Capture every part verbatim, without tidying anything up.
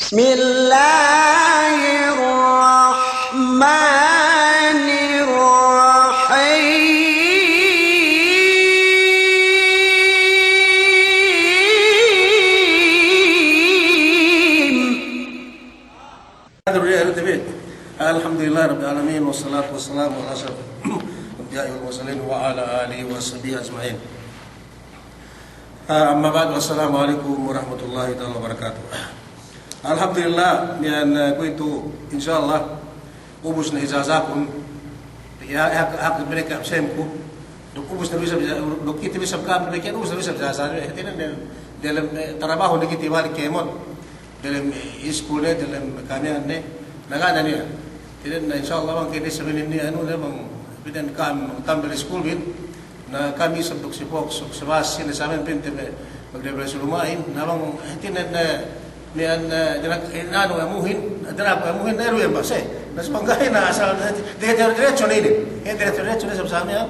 بسم الله الرحمن الرحيم. الحمد لله رب العالمين، والصلاة والسلام على أشرف الأنبياء والمرسلين وعلى آله وصحبه أجمعين. Ah, amma ba'du, assalamu alaikum warahmatullahi ta'ala wabarakatuh. Alhamdulillah, miya'an, eh, kuwe'itu, insya Allah, ubus ne ijazahkun, ya, ya, ya, mereka absenku, duk ubus ne bisan, duk kite bisan ka'am, mereka ubus ne bisan ijazah, eh, hātinen, delem, eh, tarabahu ne kite balik kēmon. Delem iskul ne, delem kamiyan ne, na ga' ne niya'. Hātinen na, insya Allah bang kite sabinin niya' anu ne bang piden ka'am tambel iskul bin, na kami sabduk sipok, suk sabas sine samen pinte me, magdebel suluma'in, na bang hātinen ne, miya'an, eh, dinak, eh, anu, eh, muhin, dinak, eh, muhin, eh, ruwe ba, se. Na subang ga'i na asal, eh, de, de, diretso ne inin. Eh, diretso, diretso ne sab samen, ah.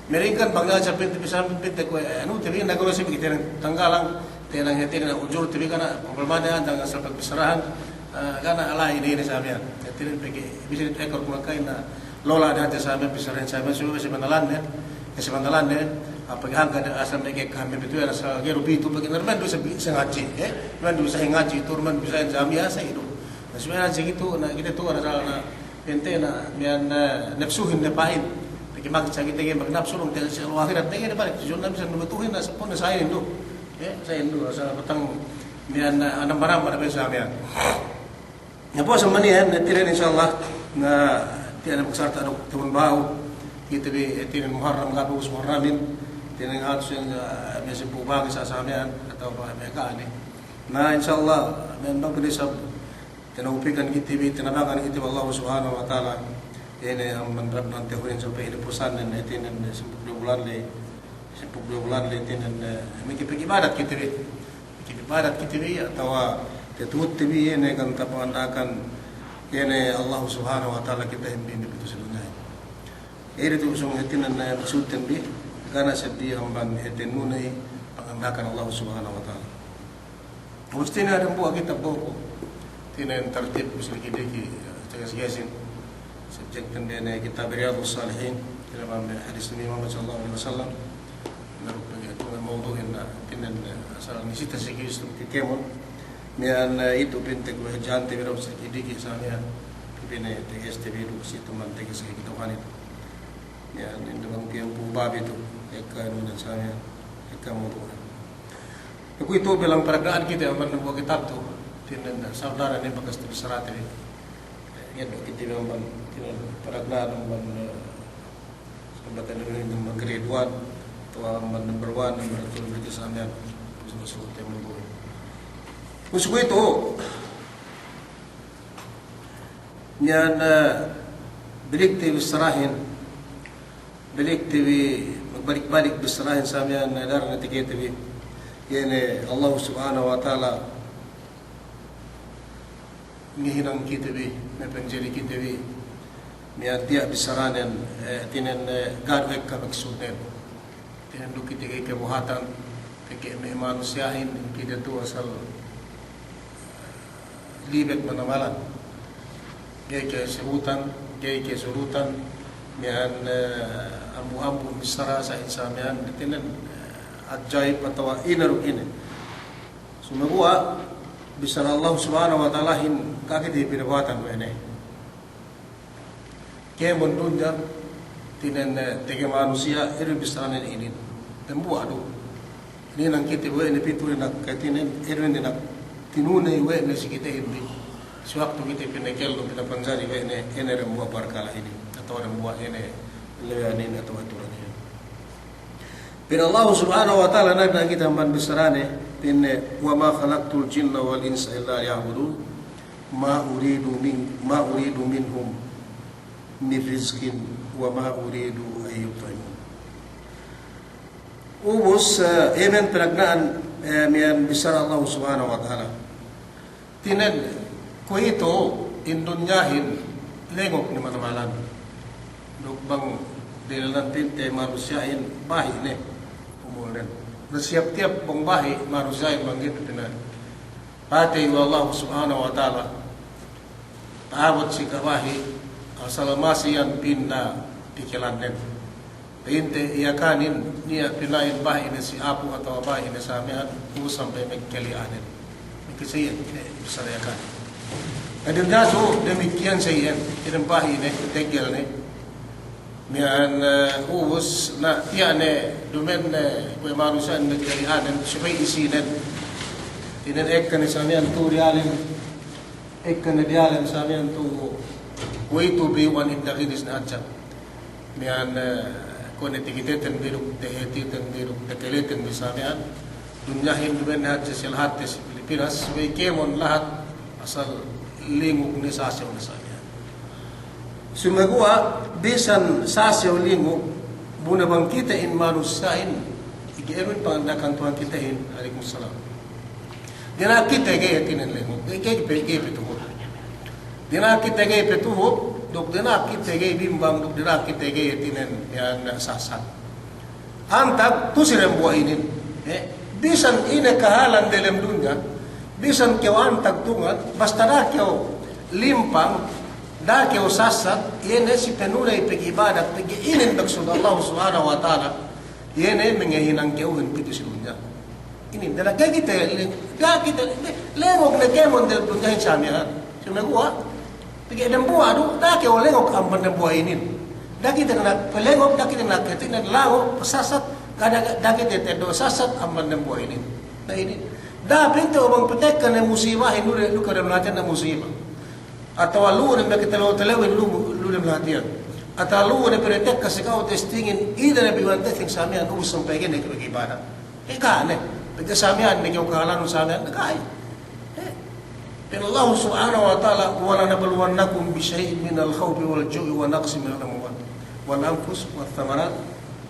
Meringkan bang niya' sa pinte, pisamen pinte kuwe', eh, anu, te bi na kuwe' si bi kite tanggalang, Tenang hātinen ujur te bi kana problema ne andang asal pagbissarahan, eh, kana ala ine-ine sabiyan. Hātinen pegge' bisan itu ekor kumaka'in na lola' ne hadja sabiyan bissarahin sabiyan, subey si bandalan ne, si bandalan ne, ah, pegge' hangkan asal meke kami pitu ya asal geru pitu pegge' na du bisa bi-, bisa ngadji', eh? Na du bisa ngadji', tu na du bisa sabiyan sa idu. Na subey ngadji' gitu, na kite tu ada salah na Ente na, miya'an, eh, napsuhin ne pa'in. Pegge' maksa kite ga'i magnapsu, bang te si ahirat ne ga'i ne balik. Tujuan ne bisan nubatuhin na sampun ne sa'inin du. Eh, sa'inin du, asal batang miya'an, eh, anam-anam pada bisan miya'an. Na puwas amban iyan, hātinen insya Allah, na tiya' ne magsarta' duk tahun ba'u. Kite bi, hātinen Muharram, ga' ubus Muharramin. Hātinen hatus iyan, eh, miya'an sampū' bang sa' sa miya'an, atawa ba miya'an ka'ani. Na insya Allah, miya'an bang pinisab Tinawpikan kite bi, tinabangan kite bi Allah Subhanahu wa Ta'ala. Ine amban Rabbin tahun sampay ine pusanen, hātinen sampū' duwe bulan ley, sampū' duwe bulan ley, hātinen, eh, miki pag'ibadat kite bi. Miki pag'ibadat kite bi, atawa tatuhut te bi, ine kan tapanganda'akan, ine Allah Subhanahu wa Ta'ala kite hembin di pitu si dunya. Ine tu sung hātinen, eh, maksudten bi, kana seddili amban hātinen nuney panganda'akan Allah Subhanahu wa Ta'ala. Ubus hātinen dambuwa' kitab boku. Hātinen tartib ubus diki'-diki', eh, teges-tegesin. Subjekten bi ne kitab Riyadus Salihin. Hātinen amban hadis Nabi Muhammad sallallahu alaihi wasallam. Na duk pegge' tu mawdu'in na hātinen, eh, asal nisita si Kristu kēmon. Miya'an, eh, itu pinte kuwe' jante bi duk diki'-diki' sa miya'an. Pine teges te bi duk si tuman teges ke kitu kanin. Miya'an inde bang piyan pu babi tu. Ekka nunan sa miya'an. Ekka mawdu'in. Kuwe'itu bilang panagna'an kite amban dambuwa' kitab tu, hātinen sawdara ne bakas tabissarate bi. Ngeddo' kite bi amban, hātinen panagna'an amban, eh, sambatan inin amban grade one, atawa amban number one, number two, number three, sa miya'an. Ubus kuwe'itu, Miya'an, eh, balik te bissarahin, balik te bi, magbalik-balik bissarahin sa miya'an, eh, daran ne takite bi. Iye ne Allah Subhanahu wa Ta'ala ngahinang kite bi, mapanjari kite bi. Miya'an tiya' bissaranen, eh, hātinen, eh, ga' du ekka maksudnen. Hātinen duk kite ga'i kabuhatan, pegge' me' manusiya'in, kite tu asal libet manamalan. Ga'i kasurutan, ga'i kasurutan, miya'an, eh, ambu-ambu bissara sa'in sa miya'an, hātinen, eh, ajaib atawa ine duk ine. Sumaguwa' bissara Allah Subhanahu wa Ta'alahin, ga' kite pinabuhatan we' ne. Kēmon dunya, hātinen, eh, tege manusiya', iye du bissaranen inin. Dambuwa' du. Inin nang kite we' ne pitu ne nak hātinen, iye du ne nak tinuney we' ne si kitehin bi. Si waktu kite pinakellu, pinapanjari we' ne, ine dambuwa' parkala' inin. Atawa dambuwa' ine, lewe'an inin, atawa aturan inin. Pa'in Allah Subhanahu wa Ta'ala, nagna' kite amban bissarane, pa'inne, "Wa ma khalaqtul jinna wal insa illa liya'budun." Ma uridu min, ma uridu minhum min rizqin wa ma uridu an yut'imun. Ubus, eh, iye men panagna'an, eh, miya'an bissara Allah Subhanahu wa Ta'ala. Hātinen, kuwe'itu in dunyahin lengok ne manamalan. Duk bang dilalan pinte manusiya'in bahi' ne umulnen. Na siyap-siyap bang bahi' manusiya'in bang ga'i pina Patey we' Allahu Subhanahu wa Ta'ala, ta'abut si kabahi, asal masi iyan pinda pikilannen. Pa'inte Yakanin, niya' pina'in bahi ne si apu atawa bahi ne sa miya'an, ubus sampay magkali'anen. Magkasi iyan, ne, bissara Yakanin. Kadin dasu, damikkiyan sa iyan, inin bahi ne, teggel ne. Miya'an, eh, ubus, na, tiya' ne, dumen ne, kuwe' manusiya'in magkali'anen, subey isinen. Inin ekka ne sa miya'an tu diyalem, ekka ne diyalem sa miya'an tu, kuwe'itu bi wan indaginis ne hadja. Miya'an, eh, kuwe' ne takiteten bi duk, tahetiten bi duk, takaleten bi sa miya'an. Dunyahin dumen ne hadja si lahatte si Pilipinas, subey kēmon lahat, asal linguk ne sasew ne sa miya'an. Sumeguwa' bisan sasew linguk, bu ne bang kitehin manusiya'in, ga'i inin panganda'akan Tuhan kitehin, alaikum salam. Dina'ak kite ga'i hātinen linguk, ga'i, ga'i pe, ga'i pe tuhut. Dina'ak kite ga'i pe tuhut, duk dina'ak kite ga'i bimbang, duk dina'ak kite ga'i hātinen, iyan, sasat. Antag tu'u si dambuwa' inin. Eh, bisan ine kahālan delem dunya, bisan kew antag tungan, basta da'a kew limpang, da'a kew sasat, iye ne si panunay pag'ibadat, pegge' inin maksud Allah Subhanahu wa Ta'ala, iye ne mangahinang ka'uhin pitu si dunya. Inin, da'a ga'i kite, da'a kite, lengok ne kēmon delem dunyahin sa miya'an. Sumeguwa', pegge' dambuwa' du, da'a kew lengok amban dambuwa' inin. Da'a kite ne palengok, da'a kite ne hātinen lango', pasasat, da'a, da'a kite ta'eddo' sasat amban dambuwa' inin. Na inin. Da'a pa'inte bang patekka ne musibahin, lu'u ne, lu'u kew dem lahatin ne musiba. Atawa lu'u ne makatalew-talewin lu'u, lu'u dem lahat iyan. Atawa lu'u ne pinatekka si ka'u testingin, ine ne bi wan testing sa miya'an, ubus sampay ga'i ne kew mag'ibadat. Eh, ga' ne. Pegge' sa miya'an ne kew kahālanun sa miya'an, ga'i. Eh, pa'in Allah Subhanahu wa Ta'ala, "Wa lanabluwannakum bi shay'in minal khawfi wal ju'i wa naqsin minal amwali wal anfusi wath thamarat."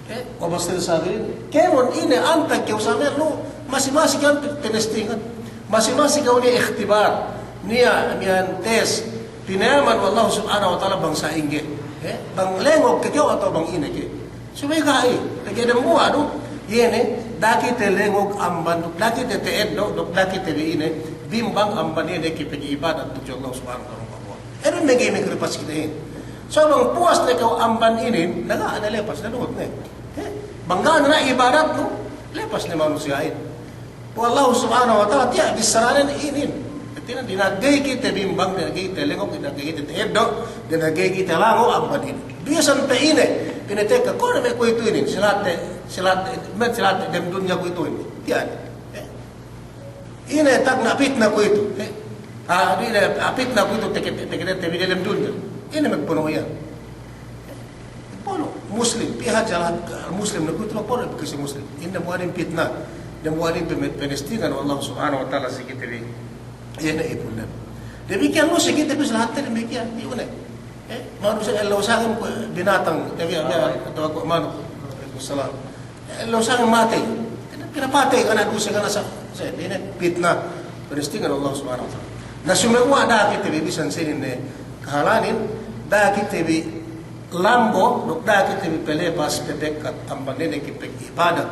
Eh, "Wa bashshiris sabirin." Kēmon ine antag kew sa miya'an lu'u, masi-masi kew tinestingan. Masi-masi kew niya' ikhtibar. Niya', miya'an tes. Pinayaman we' Allah Subhanahu wa Ta'ala bang sa'ingge. Eh, bang lengok ke kew atawa bang ine ke. Subey ga'i, pegge' dambuwa' du, iye ne, da'a kite lengok amban, duk da'a kite ta'eddo', duk da'a kite bi ine, bimbang amban iye ne ke pag'ibadat tudju Allah Subhanahu wa Ta'ala. Inin me' ga'i makalepas kitehin. So bang puwas ne kew amban inin, na ga' ne lepas, na duhut ne. Eh, bang ga' ne ibadatnu, lepas ne manusiya'in. Wallahu Subhanahu wa Ta'ala tiya' bissaranen inin. Hātinen dina'ak ga'i kite bimbang, dina'ak ga'i kite lengok, dina'ak ga'i kite ta'eddo', dina'ak ga'i kite lango' amban inin. Bisan pe ine, pinatekka, kuwe' ne me' kuwe'itu inin, si lahatte, si lahatte, me' si lahatte dem dunya kuwe'itu inin. Tiya' ne. Eh. Ine tagna' pitna kuwe'itu. Eh. Ah, ine, ah, pitna kuwe'itu teke, teke, teke, teke dem dunya. Ine magbono' iyan. Bono', Muslim, pī hadja lahat Muslim ne kuwe'itu, bono' pī si Muslim. Ine dambuwa' inin pitna, dambuwa' inin pe-, penestingan we' Allah Subhanahu wa Ta'ala si kite bi, iye ne ipunen. Damikkiyan lu si kite bi si lahatte damikkiyan, iye ne. Eh, manusiya' ellew sangem kuwe' binatang, tabiya', tabiya', atawa kuwe' manuk. Waalaikumsalam. Ellew sangem matey. Pinapatey, ga' ne duse, ga' ne sa-, sa-, ine pitna. Penestingan Allah Subhanahu wa Ta'ala. Na sumeguwa' da'a kite bi bisan sinin ne kahālanin, da'a kite bi lambo, duk da'a kite bi palepas, papekkat amban ine ke pag'ibadat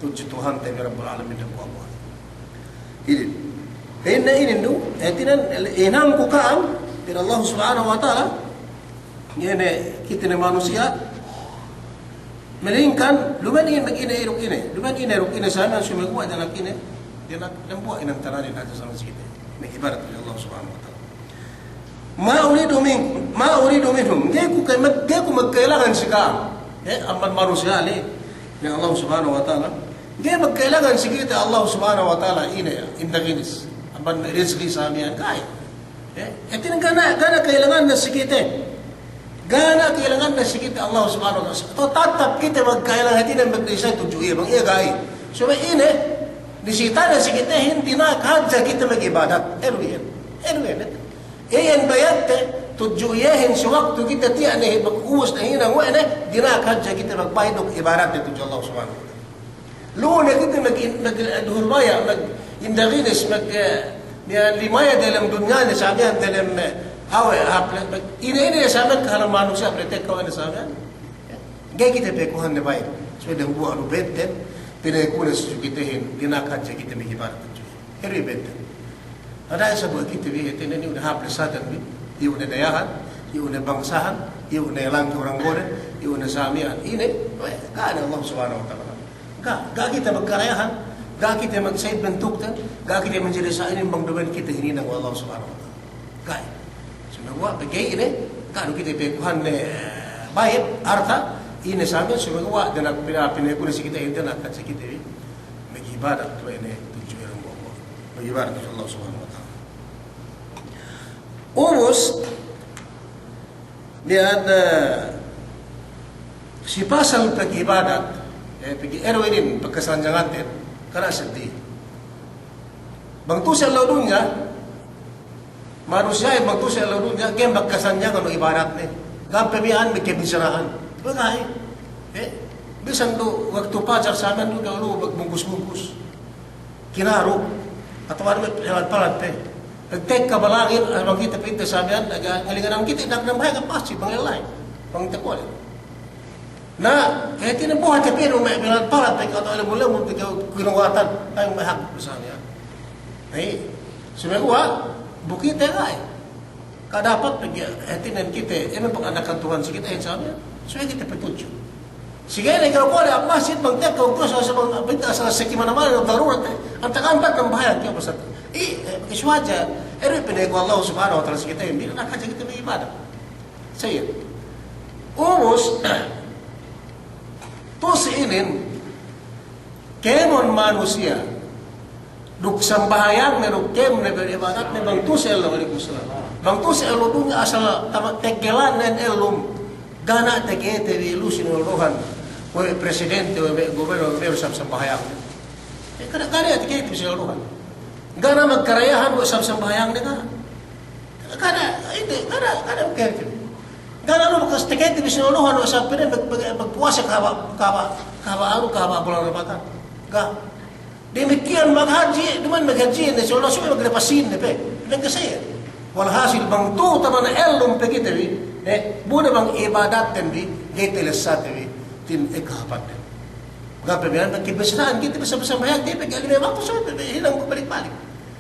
tudju Tuhante bi Rabbul Alamin dambuwa'-buwa'. Inin. Inin, inin du, hātinen, hinangku ka'am, pa'in Allah Subhanahu wa Ta'ala, iye ne, kite ne manusiya', Malaingkan, duma'in ine, ine, duk ine. Duma'in ine, duk ine, sa miya'an sumeguwa' dina'ak ine, dina'ak dambuwa' inantananin hadja sa miya'an si kite. Mag'ibadat tudju Allah Subhanahu wa Ta'ala. Ma uridu min, ma uridu minhum. Ga'i ku kay-, ga'i ku magkailangan si ka'am. Eh, amban manusiya' ley. Ne Allah Subhanahu wa Ta'ala. Ga'i magkailangan si kite Allah Subhanahu wa Ta'ala ine, indaginis. Amban rizki sa miya'an, ga'i. Eh, hātinen ga' ne, ga' ne kailanganne si kite. Ga' ne kailanganne si kite Allah Subhanahu wa Ta'ala. Atawa tattap kite magkailangan, hātinen magdisay tudju iye, bang iye ga'i. Subey ine, disitane si kitehin dina'ak hadja kite mag'ibadat. Elu iyan. Elu iyan. Iyan bayatte tudju iyehin si waktu kite tiya' ne, ubus ne hinang we' ne, dina'ak hadja kite magbahi duk ibadatte tudju Allah Subhanahu wa Ta'ala. Lu'u ne kite mag-, mag-, duhul baya', mag-, indaginis, mag-, eh, miya'an limaya delem dunya ne sa miya'an delem, eh, awe', hāp, mag-, ine-ine ne sa miya'an kahālan manusiya' pinatekka we' ne sa miya'an. Ga'i kite pekuhanne baik. Subey dambuwa' du benten, pinaku ne si kitehin, dina'ak hadja kite mag'ibadat. Eri benten. Ada' isab we' kite bi, hātinen, iyu' ne hāp lessaten bi, iyu' ne dayahan, iyu' ne bangsahan, iyu' ne langki' urang goden, iyu' ne samiyan, ine, we', ga' ne Allah Subhanahu wa Ta'ala. Ga', ga' kite magkarayahan, ga' kite magsa'id bentukten, ga' kite manjari sa'inin bang duma'in kite hininang we' Allah Subhanahu wa Ta'ala. Ga'. Sumeguwa' pegge' ine, ga' du kite pekuhan ne, bayed, arta', ine samiyan, sumeguwa' dena pina-, pinekune si kite, ine dena kan si kite bi. Mag'ibadat we' ne tudju ine, mag'ibadat tudju Allah Subhanahu wa Ta'ala. Ubus, miya'an, eh, si pasal pag'ibadat, eh, pegge' ine inin pagkasanyanganten, kana' seddili. Bang tu'u si ellew dunya, manusiya'in bang tu'u si ellew dunya, ga'i magkasanyangan we' ibadatne. Ga'i pe miya'an magkabinsana'an. Ga'i. Eh, bisan du waktu pajar samiyan du kew lu magbungkus-bungkus. Kinaru, atawa anu me' palad-palad pe. Pagtekka balangin, bang kite pa'inte samiyan, ngalinganan kite, nambahayang ke masjid, bang lella, bang tekole. Na, eh, hātinen buhat pe du me' palad-palad pe, atawa lemul-lemul pe, kinuwatan, ay, mahak, misalnya. Ay, sumeguwa', bu kite ga'i. Kadapat pegge', eh, hātinen kite, ine paganakan Tuhan si kite, insya Allah, suwe' kite patudju. Sige ne, kalau kuwe' hap masjid, bang tekka, bang kuwe' sa, sa, bang, bang asal saki mana-mana, darurat, eh, antak-antak nambahayang kew pasal. I, eh, pegge' suwaja, eh, ine pina'in Allah Subhanahu wa Ta'ala si kite, ine, na hadja kite mag'ibadat. Sa iyan. Ubus, tu'u si inin, kēmon manusiya', duk sambahayangne, duk kēmon ne, beribadatne, bang tu'u si ellew, alaikum salam. Bang tu'u si ellew dunya asal tama-, teggelanne ellum, ga' ne takite bi lu sinulduhan we' presidente, we' me' gubernur, we' me' sab-, sambahayangne. Eh, ga' ne, ga' ne takite bi sinulduhan. Ga' ne magkarayahan we' sab-, sambahayangne, ga' ne. Ga' ne, ite, ga' ne, ga' ne takite bi. Ga' ne lu bakas takite bi sinulduhan we' sab-, pa'inne mag-, mag-, magpuwasa kahaba', kahaba', kahaba' anu, kahaba' bulan Ramadan. Ga'. Damikkiyan maghadji', duma'in maghadji'in ne, so langsung maglepasin ne pe. Pegge' sa iyan. Walhasil bang tu'u taman ellum pe kite bi, eh, bu ne bang ibadatten bi, ga'i talessate bi, tin ekka hāpatten. Ga' pe miya'an, pegge' bisan kite bi sambahayang, pegge' lime waktu, so, pegge' hinang balik-balik.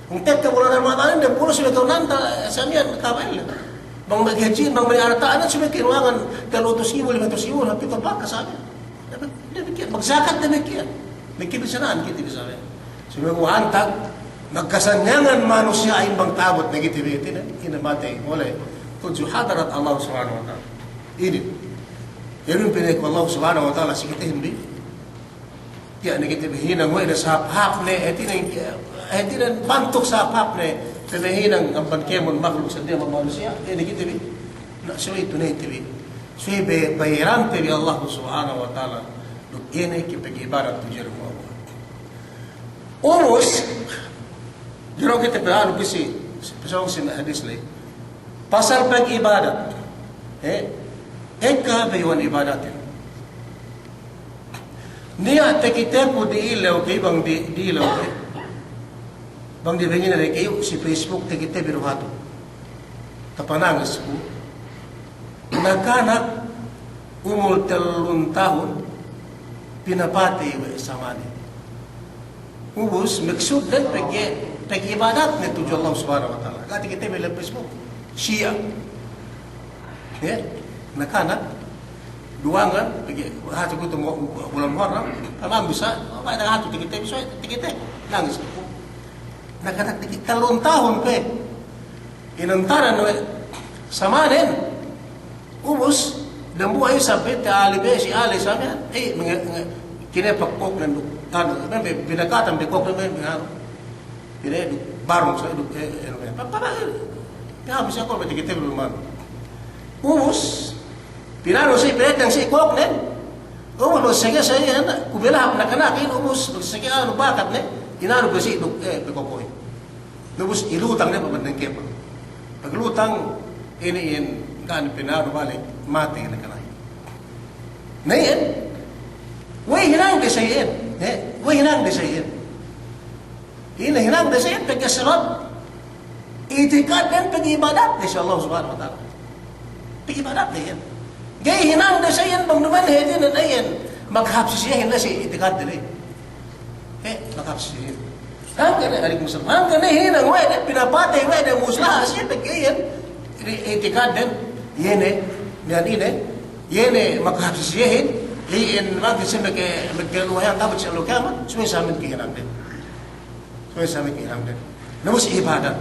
Bang tekka bulan Ramadanin, dem pulo subey ka'unanta, samiyan, kaba'ille. Bang maghadji'in, bang bali' arta'an, subey kinuwangan, tellu utus ibu, lime utus ibu, hap pitu baka samiyan. Damikkiyan, magjakat damikkiyan. Magkabinsana'an kite bi samiyan. Sumeguwa' antag, magkasanyangan manusiya'in bang ta'abut ne kite bi, ine, ine matey, mole' tudju hadarat Allah Subhanahu wa Ta'ala. Inin. Inin pina'in Allah Subhanahu wa Ta'ala si kitehin bi. Tiya' ne kite bi hinang we' ne sahāp-hāpne, hātinen, hātinen bantuk sahāp-hāpne, pe me' hinang amban kēmon mahluk seddili amban manusiya', ine kite bi. Na, subey tuney te bi. Subey be-, bayarante bi Allah Subhanahu wa Ta'ala. Duk ine kite bi ibadat tudju Allah. Ubus, diro kite bi anu pī si, pasōng si hadis ley. Pasal pag'ibadat. Eh, ekka bayu'an ibadatin. Niya' takiteku di'ilew ke, bang di, di'ilew ke. Bang di bengine de ke, si Facebook takite bi du hatu. Tapanangis ku. Nakanak umul tellun tahun pinapatey we' samane. Ubus, maksudden pegge', pegge' ibadatne tudju Allah Subhanahu wa Ta'ala. Ga' takite bi lem Facebook. Siya. Ye, nakanak, duwangan, pegge', hatu kutu mu-, bulan Muharram, tamam bisa, apa ada hatu takite bi, so, takite, nangis. Nakanak takite, tellun tahun pe. Inantaran we' samanen. Ubus, dambuwa' isab bi, te ali be, si ali samiyan, eh, menge-, menge-, kinepak kōknen du, anu, membe, binakatan bi kōknen, membe, anu. Kine du, barung sa du, eh, eh, eh, pa-, pa-, pa-, eh, ya, bisa ko, bete kite belum anu. Ubus, pinanu si, pineteng si kōknen. Ubus, magsege sa, eh, anu, kubelahap nakanak, eh, ubus, magsege, anu, bakat ne, inanu ke si du, eh, pe kōknen. Ubus ilutang ne pabanding kēmon. Paglutang, ine iyan, ga' ne pinanu balik, matey ne kalahi. Na iyan, we' hinangde sa iyan, eh, we' hinangde sa iyan. Ine hinangde sa iyan, pegge' sabab itikadden pegge' ibadatde si Allah Subhanahu wa Ta'ala. Pegge' ibadatde iyan. Ga'i hinangde sa iyan bang duma'in hātinen iyan maghāp si siyehin ne si itikadde ley. Eh, maghāp si siyehin. Hangkan ne, alaikum salam. Hangkan ne hinang we' de, pinapatey we' de, muslaha' siye pegge' iyan, i-, itikadden, iye ne, niya' ine, iye ne makahāp si siyehin, iyan mangkin siye meke, meke luwayan ta'abut si ellew kiyamat, subey samin kehinangden. Subey samin kehinangden. Na ubus ibadat.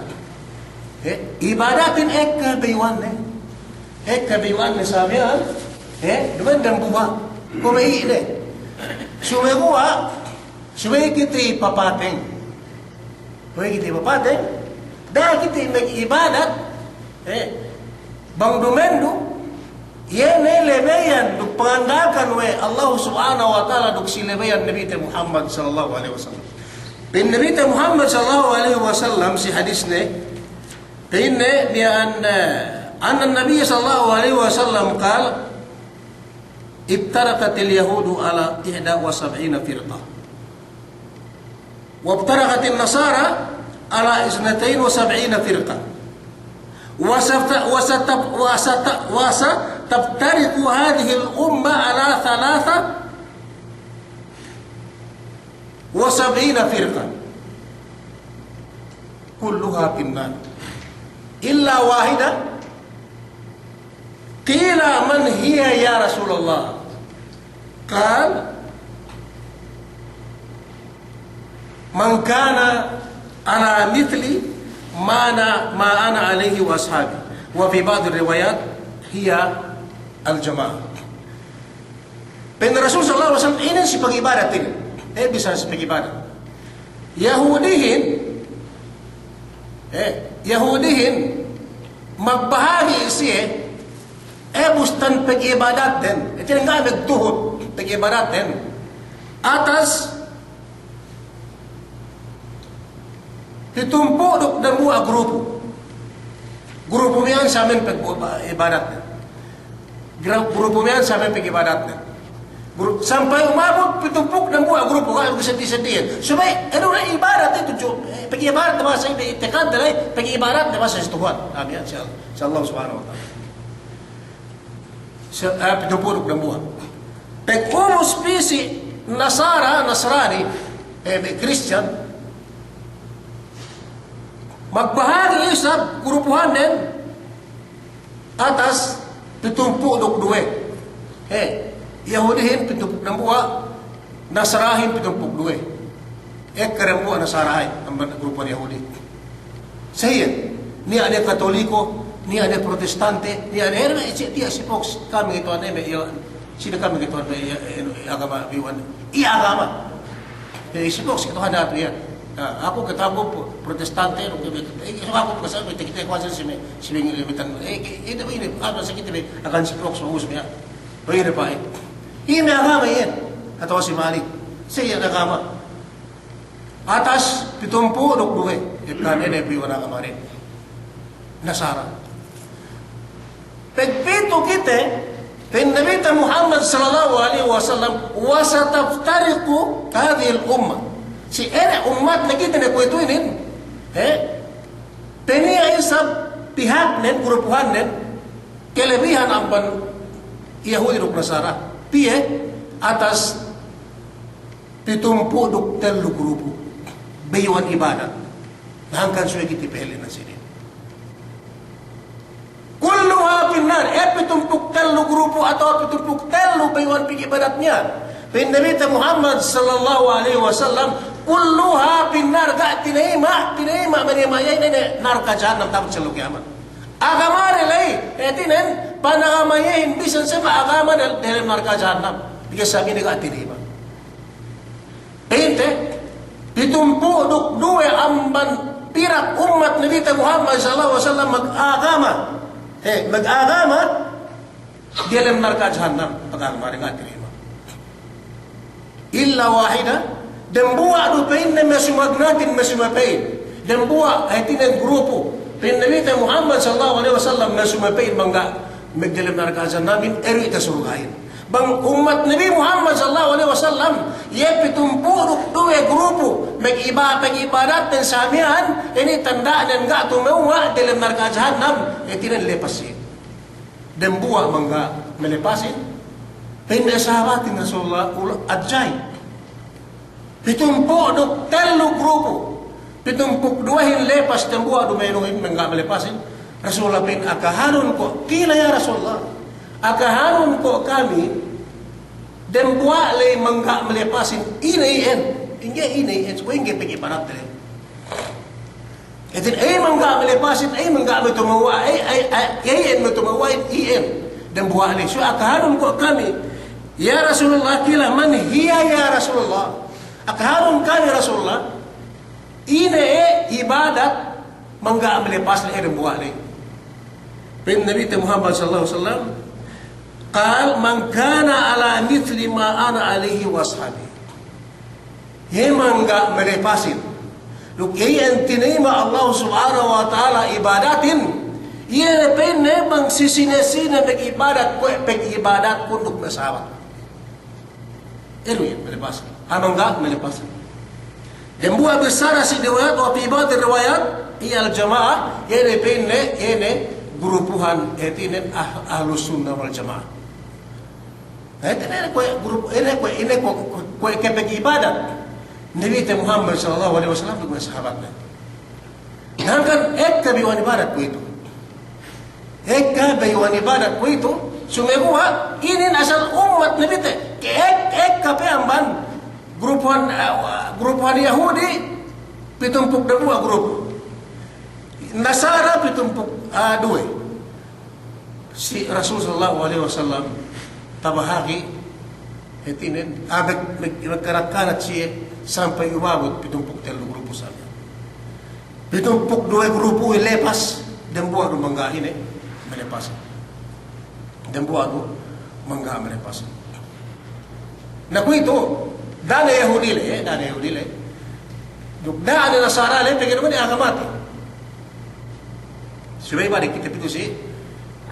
He, ibadatin ekka bayu'anne. Ekka bayu'anne sa miya'an. He, duma'in dambuwa'. Kuwe' ine. Sumeguwa', subey kite papateng. Kuwe' kite papateng, da'a kite mag'ibadat, eh, bang duma'in du, iye ne lebeyan duk panganda'akan we' Allah Subhanahu wa Ta'ala duk si lebeyan Nabite Muhammad sallallahu alaihi wasallam. Pa'in Nabite Muhammad sallallahu alaihi wasallam si hadisne, pa'inne miya'an, eh, anna Nabi sallallahu alaihi wasallam qal, افترقت اليهود على إحدى وسبعين فرقة، وافترقت النصارى على اثنتين وسبعين فرقة، وست-، وستب-، وست-، وستفترق هذه الأمة على ثلاثة وسبعين فرقة، كلها في النار، إلا واحدة، قيل من هي يا رسول الله؟ قال من كان على مثل ما أنا، ما أنا عليه وأصحابي، وفي بعض الروايات هي الجماعة. Pa'in Rasul sallallahu alaihi wasallam, inin si pag'ibadat inin. Eh, bisan si pag'ibadat. Yahudihin, eh, Yahudihin, magbahagi' siye, eh, bustan pag'ibadatden. Inin ga' magtuhut pag'ibadatden. Atas pitumpū' duk dambuwa' grupu. Grupu miya'an samin pag'ibadatne. Gra-, grupu miya'an samin pag'ibadatne. Gru-, sampay umabut pitumpū' duk dambuwa' grupu, ga' seddi-seddihin. Subey, anu ne ibadat itu, ju-, eh, pag'ibadat ne bahasa ini, itikad ne, pag'ibadat ne bahasa si Tuhan. Amin, insya Allah. Insya Allah subhanahu wa ta'ala. Se-, eh, pitumpū' duk dambuwa'. Pag ubus pī si Nasara, Nasrani, eh, me' Christian, magbahagi' isab grupuhannen atas pitumpū' duk duwe. Eh, Yahudihin pitumpū' duk dambuwa', Nasarahin pitumpū' duk duwe. Ekka dambuwa' Nasarahin, amban grupuhan Yahudi. Sa iyan, niya' ne Katoliko, niya' ne Protestante, niya' ne, eh, si, tiya' si Fox, kami ngituhan ne, me' iyan, sine kami ngituhan ne, me' iyan, eh, agama, iwan, iye agama. Eh, si Fox, ngituhan ne atu iyan. Ah, aku kite aku Protestante, eh, aku kite, kite kuwasan si me', si me' ngilibitan, eh, eh, ine, ine, apa sa kite me', akan si Fox, ubus me' iyan. Pa'in ne pa'in. Iye me' agama iyan. Atawa si Malik. Sa iyan agama. Atas pitumpū' duk duwe. Ekka ne ne bi wala' kamarin. Nasara. Pagpitu kite, pa'in Nabite Muhammad sallallahu alaihi wasallam, "Wa sataftariqu hadhihil ummah." Si ine ummat ne kite ne kuwe'itu inin, he? Peniya' isab pihaknen, grupuhannen, kelebihan amban Yahudi duk Nasara. Piye? Atas pitumpū' duk tellu grupu. Bayu'an ibadat. Na hangkan subey kite pahellinen sinin. Kulluha fin nar, eh, pitumpū' duk tellu grupu atawa pitumpū' duk tellu bayu'an pag'ibadat miya'an. Pa'in Nabite Muhammad sallallahu alaihi wasallam, kulluha fin nar, ga' tinayima', tinayima', manayima' iye inin narka' jahannam ta'abut si ellew kiyamat. Agamade ley, hātinen, panagama iyehin bisan sa me' agama del-, delem narka' jahannam. Pegge' sa miya'an ga' tinayima'. Pa'inte, pitumpū' duk duwe amban pirak ummat Nabite Muhammad sallallahu alaihi wasallam magagama. He, magagama, delem narka' jahannam, pagagama de ga' tinayima'. Illa wahida, dembuwa' du pa'inne me' sumagnatin, me' sumapa'in. Dembuwa', hātinen grupu. Pa'in Nabite Muhammad sallallahu alaihi wasallam, me' sumapa'in bang ga' magdelem narka' jahannamin, eru' ite surga'in. Bang ummat Nabi Muhammad sallallahu alaihi wasallam, iye pitumpū' duk duwe grupu, mag'iba-, mag'ibadatten sa miya'an, inin tanda'nen ga' tumewwa' delem narka' jahannam, hātinen lepas iye. Dembuwa' bang ga' melepasin, pa'in me' sahabatin Rasulullah, ula-, ajai. Pitumpū' duk tellu grupu. Pitumpū' duwehin lepas dembuwa' du me' inuhin mangga' malepasin. Rasulullah pa'in, "Akahanun ko', kila ya Rasulullah, akahanun ko' kami dembuwa' ley mangga' malepasin, ine iyan, ingge ine iyan, subey ingge pegge' ibadat ley." Hātin, "Ey mangga' malepasin, ey mangga' me' tumawa', ey, ey, ey, ey, ey me' tumawa', ey, ey dembuwa' ley." So, akahanun ko' kami, "Ya Rasulullah, kila man hiya ya Rasulullah?" Akahanun kami Rasulullah, ine ibadat mangga' malepas ley, dembuwa' ley. Pa'in Nabite Muhammad sallallahu alaihi wasallam, qal, "Man kana ala mithli ma ana alaihi wa ashabi." Iye mangga' malepasin duk iyan tinayima' Allah Subhanahu wa Ta'ala ibadatin, iye ne pa'inne bang sisine-sine mag'ibadat kuwe' pag'ibadatkun duk me' sahabat. Ilu iyan malepasin. Amangga' malepasin. Dembuwa' bissara si riwayat, wa fi ba'di riwayat, iye al-jama'ah, iye ne pa'inne, iye ne grupuhan, hātinen ah-, Ahlus Sunnah wal Jama'ah. Hātinen kuwe' grupu, ine kuwe', ine kuwe', kuwe' ke pag'ibadat Nabite Muhammad sallallahu alaihi wasallam duk me' sahabatne. Hangkan ekka bayu'an ibadat kuwe'itu. Ekka bayu'an ibadat kuwe'itu, sumeguwa' inin asal ummat Nabite. Ke ek-, ekka pe amban grupuhan, eh, grupuhan Yahudi, pitumpū' dembuwa' grupu. Nasara, pitumpū', ah, duwe. Si Rasul sallallahu alaihi wasallam tabahagi', hātinen, ah, mag-, mag-, magkanat-kanat siye sampay umabut pitumpū' tellu grupu sa miya'an. Pitumpū' duwe grupu ilepas, dembuwa' du mangga' ine, malepas. Dembuwa' du mangga' malepas. Na kuwe'itu, da'a ne Yahudi le, eh, da'a ne Yahudi le. Duk da'a ne Nasara le, pegge' duma'in agamate. Subey balik kite pitu si,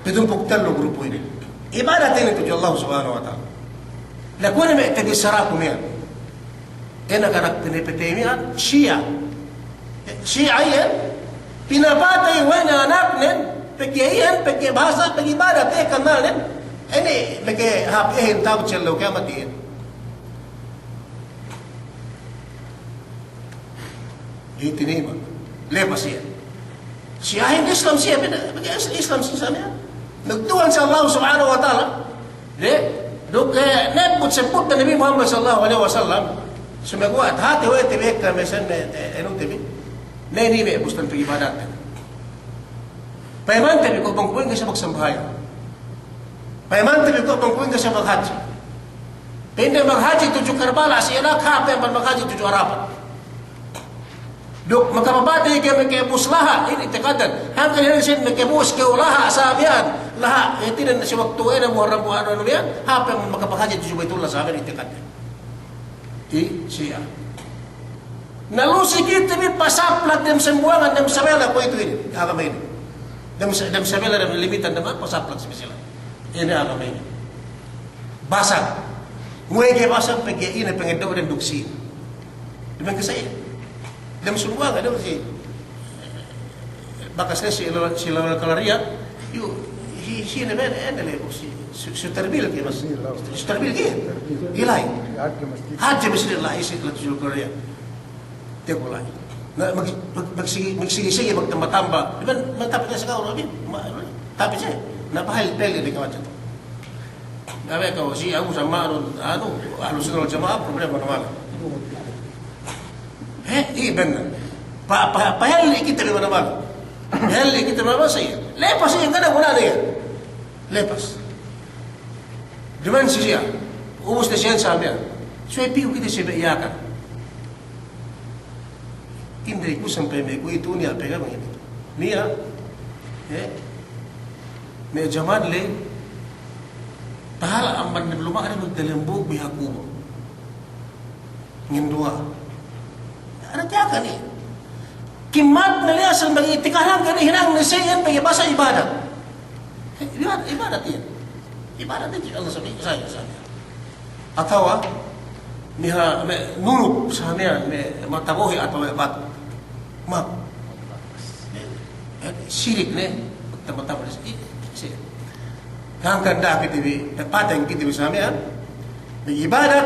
pitumpū' tellu grupu inin. Ibadat inin tudju Allah Subhanahu wa Ta'ala. Na kuwe' ne me' tabissaraku miya'an. Ine kanak pinapatey miya'an, Shia. Shia iyan, pinapatey we' ne anaknen, pegge' iyan, pegge' bahasa, pegge' ibadat, eh, kannalnen. Ine, pegge' hāp iyan, ta'abut si ellew kiyamat iyan. Iye tinayima'. Lepas iyan. Shia iyan Islam siye, pegge' Is-, Islam siye sa miya'an. Nagtuhan si Allah Subhanahu wa Ta'ala. De, duk, eh, nebbut-sebbut Nabi Muhammad sallallahu alaihi wasallam, sumeguwa' tahāti we' te bi ekka me' sen me', eh, anu te bi. Ne, ne, me' bustan pag'ibadatte. Payamante bi ko' bang kuwe' ga'i siye magsambahayang. Payamante bi ko' bang kuwe' ga'i siye maghadji'. Pa'inde maghadji' tudju Karbala si Irak, hāp amban maghadji' tudju Arafat. Duk makapapatey ke, ke bus laha', inin i'tikadden. Hangkan inin sin ke bus ke laha' sa miya'an. Laha', hātinen si waktu ine Muharram, Muharram miya'an, hāp makapaghadji' tudju Baitullah sa miya'an, i'tikadden. Iye, Shia. Na lu si kite bi pasaplag dem sembuwangan, dem sabella kuwe'itu inin, agama inin. Dem se-, dem sabella, dem limitan, dem pasaplag si Islam. Inin agama inin. Basag. Muwe' ke basag pegge' ine pangeddo'den duk sīn. Duma'in ke sa iye. Dem sembuwangan, dem si bakas ne si lo-, si lo-, kalaria, yu, si, si ne ben, ene le, si, si, si terbil ke mas. Si terbil ke. Ilay. Hadje masjid. Hadje masjid ilay, si lo-, si kalaria. Te' ku la'i. Na, mag-, mag-, magsigi, magsigi-sigi, magtamba-tamba. Duma'in, magtapit ne sa ka'u, Rabbi. Ma-, tapit siye. Na, pahel, pahel ne ka'u hadja. Da'a we' ka'u si Abu Sama'un, anu, Ahlus Sunnah wal Jama'ah, problema na mala. He, iye bennal. Pa, pa, pahel ne kite bi manamal. Pahel ne kite bi manamal sa iye. Lepas iye, ga' ne gunane iye. Lepas. Duma'in si siye. Ubus ne siye sa miya'an. Subey piyu kite siye be Yakan. Indri ku sampay me' kuwe'itu niya' pegge' bang inin. Niya', eh, me' jaman le, tahala' amban ne luma'ne magdalembu' bi ha kubul. Ngenduwa. Ada tiyakan iye. Kimmat ne le asal mag'itikad hangkan iye hinang ne siye iyan pegge' bahasa ibadat. Eh, ibadat, ibadat iyan. Ibadat iyan Allah sabi, saya, saya. Atawa, miha, me', nunuk sa miya'an, me', mata bohe' atawa me' batu. Map. Eh, sirik ne, tamba-tamba ne, si-, hangkan da'a kite bi, dapatan kite bi sa miya'an, me' ibadat,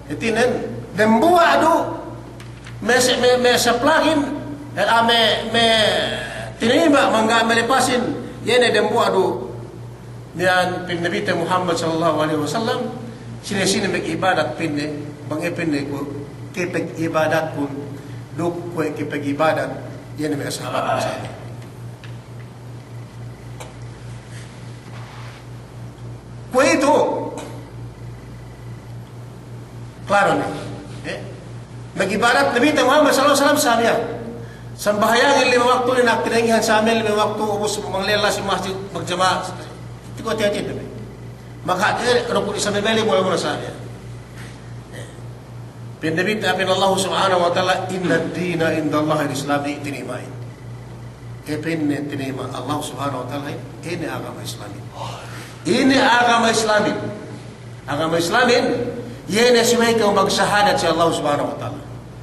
hātinen, dembuwa' du, me' se-, me', me' saplagin, Ela me', me' tinayma' mangga' melepasin, iye ne dembuwa' du. Miya'an pa'in Nabite Muhammad sallallahu alaihi wasallam, sine-sine mag'ibadat pa'inne, bang iye pa'inne ku, kepag'ibadatkun, duk kuwe' kepag'ibadat, iye ne me' sahabat misalne. Kuwe'itu, klaro ne. Eh? Mag'ibadat Nabite Muhammad sallallahu alaihi wasallam sa miya'an. Sambahayangin lime waktu ne, na' pinangihan sa miya'an lime waktu, ubus manglella si masjid, magjama'a. Tiku' hati-hati ne. Maka, eh, rukun Islam ne beli mula-mula sa miya'an. Eh. Pa'in Nabi, pa'in Allah Subhanahu wa Ta'ala, "Inna ad-dina inda Allahil Islam," iye tinayma'. Iye pa'inne tinayma' Allah Subhanahu wa Ta'ala, iye ne agama Islamin. Iye ne agama Islamin. Agama Islamin, iye ne subey kew magsahadat si Allah Subhanahu wa Ta'ala.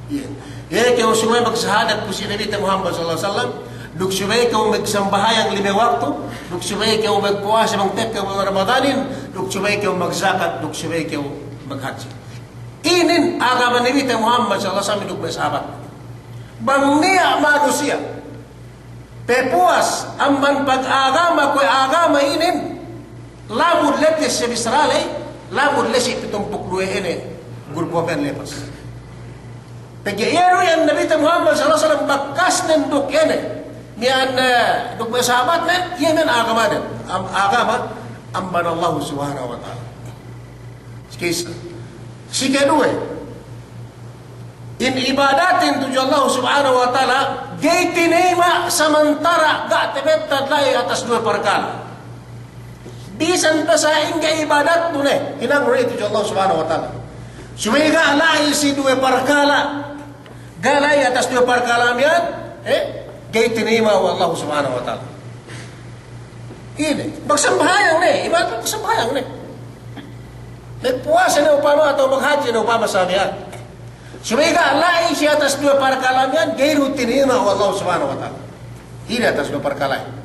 Iye. Iye kew subey magsahadat pu si Nabite Muhammad sallallahu alaihi wasallam, duk subey kew magsambahayang lime waktu, duk subey kew magpuwasa bang tekka bulan Ramadanin, duk subey kew magzakat, duk subey kew maghadji. Inin agama Nabite Muhammad sallallahu alaihi wasallam duk me' sahabat. Bang niya' manusiya' pepuwas amban pagagama kuwe' agama inin, lamud ley si bissara ley, lamud ley si pitumpū' duwe ine, gurpu pe lepas. Pegge' iye du iyan Nabite Muhammad sallallahu alaihi wasallam bakasnen duk ine, miya'an, eh, duk me' sahabatnen, iye miya'an agamanen, am-, agama amban Allah Subhanahu wa Ta'ala. Sika'isa. Sikaduwe, in ibadatin tudju Allah Subhanahu wa Ta'ala, ga'i tinayma' samantara' ga' tabettad la'i atas duwe parkala'. Bisan pe sa'ingge ibadatnu ne, hinangnu ne tudju Allah Subhanahu wa Ta'ala. Subey ga' la'i si duwe parkala', ga' la'i atas duwe parkala' miya'an, eh, ga'i tinayma' we' Allah Subhanahu wa Ta'ala. Ine, magsambahayang ne, ibadat magsambahayang ne. Magpuwasa ne upama atawa maghadji ne upama sa miya'an. Subey ga' la'i si atas duwe parkala' miya'an, ga'i du tinayma' we' Allah Subhanahu wa Ta'ala. Ine atas duwe parkala' iyan.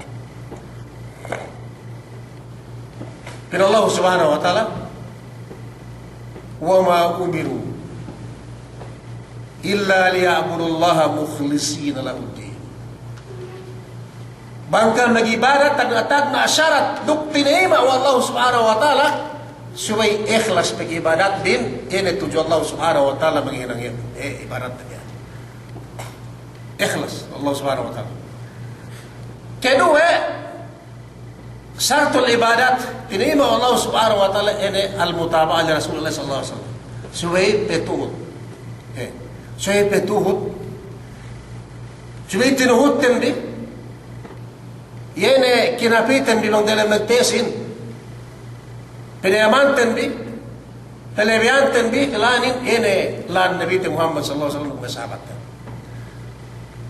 Pa'in Allah Subhanahu wa Ta'ala, "Wa ma umiru illa liya'budullaha mukhlisina lahuddin." Bang ka'am mag'ibadat, tagna'-tagna' sarat duk tinayma' we' Allah Subhanahu wa Ta'ala, subey ikhlas pag'ibadatbin, ine tudju Allah Subhanahu wa Ta'ala maghinang iye, eh, ibadat iye. Ikhlas, Allah Subhanahu wa Ta'ala. Kaduwe, sartul ibadat, tinayma' we' Allah Subhanahu wa Ta'ala ine al-mutaba'ah li Rasulillah sallallahu alaihi wasallam. Subey patuhut. Eh, subey patuhut. Subey tinuhutten bi. Iye ne kinapiten bi bang dalem magtesin. Pinayamanten bi. Palabeyanten bi, lānin, ine lān Nabite Muhammad sallallahu alaihi wasallam duk me' sahabatnen.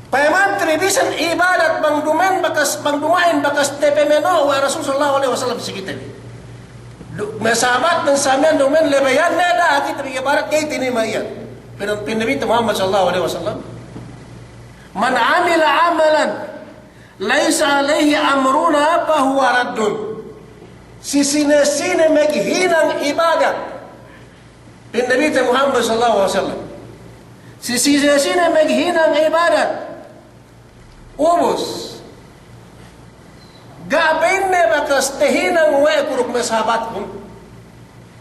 Payamante bi bisan ibadat bang duma'in bakas, bang duma'in bakas tapameno' we' Rasul sallallahu alaihi wasallam si kite bi. Duk me' sahabatnen sa miya'an duma'in labeyan ne da'a kite bi ibadat ga'i tinayma' iyan. Pa'in, pa'in Nabite Muhammad sallallahu alaihi wasallam, "Man amila amalan laysa alaihi amruna fahuwa raddun." Si sine-sine maghinang ibadat, pa'in Nabite Muhammad sallallahu alaihi wasallam, si sine-sine maghinang ibadat, ubus ga' pa'inne bakas tahinang we' ku duk me' sahabatkun,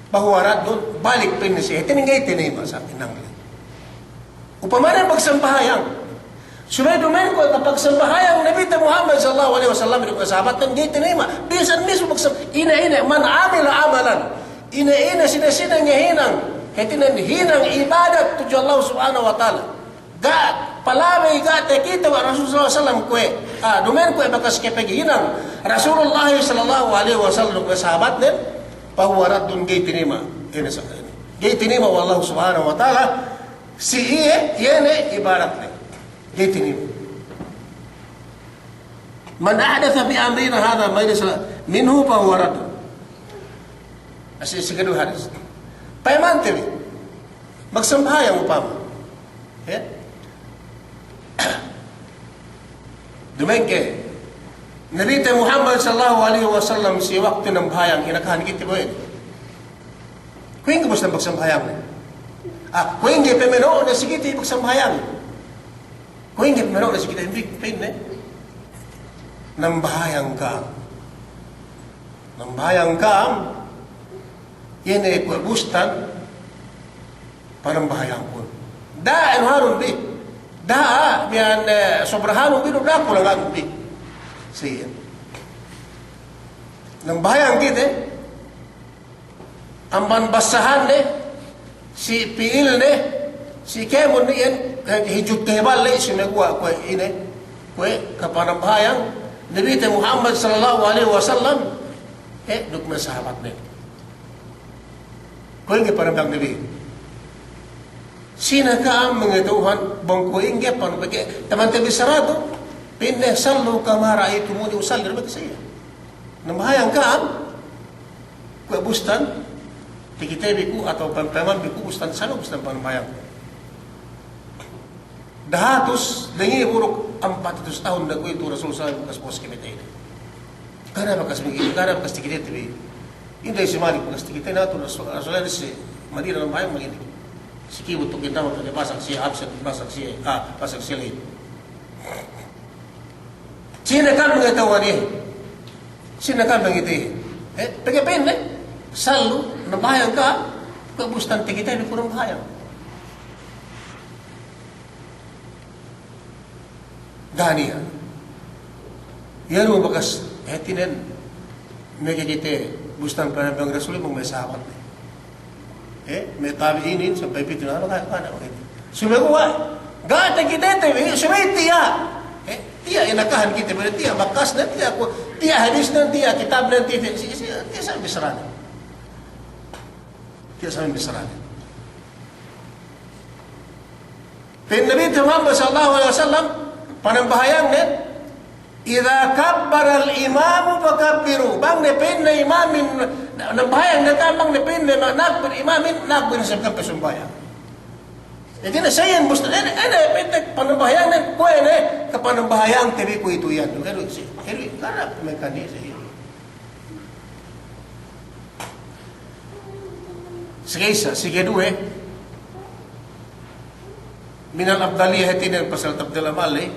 fahuwa raddun, balik pa'inne siye, hātinen ga'i tinayma' sa hinang le. Upamane magsambahayang. Subey duma'in kuwe' pagsambahayang Nabite Muhammad sallallahu alaihi wasallam duk me' sahabatnen ga'i tinayma'. Bisan mismu magsam-, ine-ine, man amila amalan. Ine-ine sine-sine ngahinang. Hātinen hinang ibadat tudju Allah Subhanahu wa Ta'ala. Ga' palabey, ga' takite we' Rasul sallallahu alaihi wasallam kuwe'. Ah, duma'in kuwe' bakas kapaghinang Rasulullah sallallahu alaihi wasallam duk me' sahabatnen. Fahuwa raddun, ga'i tinayma'. Ine sa-, ine. Ga'i tinayma' we' Allah Subhanahu wa Ta'ala. Si iye, iye ne ibadatne. Ga'i tinayma'. Man ahdatha fi amrina hadha ma laysa minhu fahuwa radd. Asi, sikaduwe hadis. Payamante bi. Magsambahayang upama. Ya? Duma'in ke Nabite Muhammad sallallahu alaihi wasallam si waktu nambahayang, inakahan kite boy. Kuwe' ingge bos nambahayang. Ah, kuwe' ingge pameno' ne si kite magsambahayang. Kuwe' ingge pamano'ne si kite bi, pa'inne, nambahayang ka'am. Nambahayang ka'am, iye ne kuwe' bustan, panambahayangkun. Da'a anu hanun bi. Da'a miya'an, eh, sobra hanun bi, du da'a kulanganun bi. Siye. Nambahayang kite, amban bassahanne, si pi'ilne, si kēmon iyan, eh, hijut kahebal le, si me' guwa' kuwe' ine, kuwe' kapanambahayang Nabite Muhammad sallallahu alaihi wasallam, eh, duk me' sahabatne. Kuwe' ingge panambahayang Nabi. Sine ka'am mangata'uhan bang kuwe' ingge pan pegge' tamante bissaratu, pa'inne, "Sallu kama ra'aitumuni usalli," da'a me' kasiye. Nambahayang ka'am, kuwe' bustan, takite bi ku atawa pam-, payamante bi ku bustan, salu bustan panambahayang. Dahatus, dangibu duk ampat hatus tahun da'a kuwe'itu Rasul sallallahu alaihi wasallam bakas puwas kamateyne. Ga' niya' bakas migi-, ga' niya' bakas takitete bi. Inday si Malik bakas takitene, atu Rasul, Rasul si Madina nambahayang magini. Si kibut tu kita maka pasang siye absen, pasang siye, ah, pasang siye ley. Sine ka'am mangata'uhan iye? Sine ka'am mangite? Eh, pegge' pa'inne, "Sallu," nambahayang ka'am, kuwe' bustan takite bi ku nambahayang. Ga' niya'. Iye du bakas, hātinen, meke kite bustan panambahayang Rasul bang me' sahabat. Eh, me' tabi'inin sampay pitu na, ga', ga' niya' mangite. Subey kuwe', ga' takitete bi, subey tiya'. Eh, tiya' inakahan kite bi, tiya' bakasne, tiya' ku-, tiya' hadisne, tiya' kitabne, tiya', tiya', si, si, tiya' sa' bissarane. Tiya' sa' bissarane. Pa'in Nabi Muhammad sallallahu alaihi wasallam, panambahayangne, "Idza kabbaral imamu fakabbiru." Bang ne pa'inne imamin, nambahayang ne ka'am, bang ne pa'inne ma-, nakbir imamin, nakbir isab ka'am pasambahayang. Jadi ne sayan bus, ine, ine pa'inne panambahayangne, kuwe' ne kapanambahayangte bi kuwe'itu iyan. Ine du si, ine du, karna' mekani sayan. Sike isa, sike duwe, minal afdaliyah, hātinen pasal tafdil amal, eh,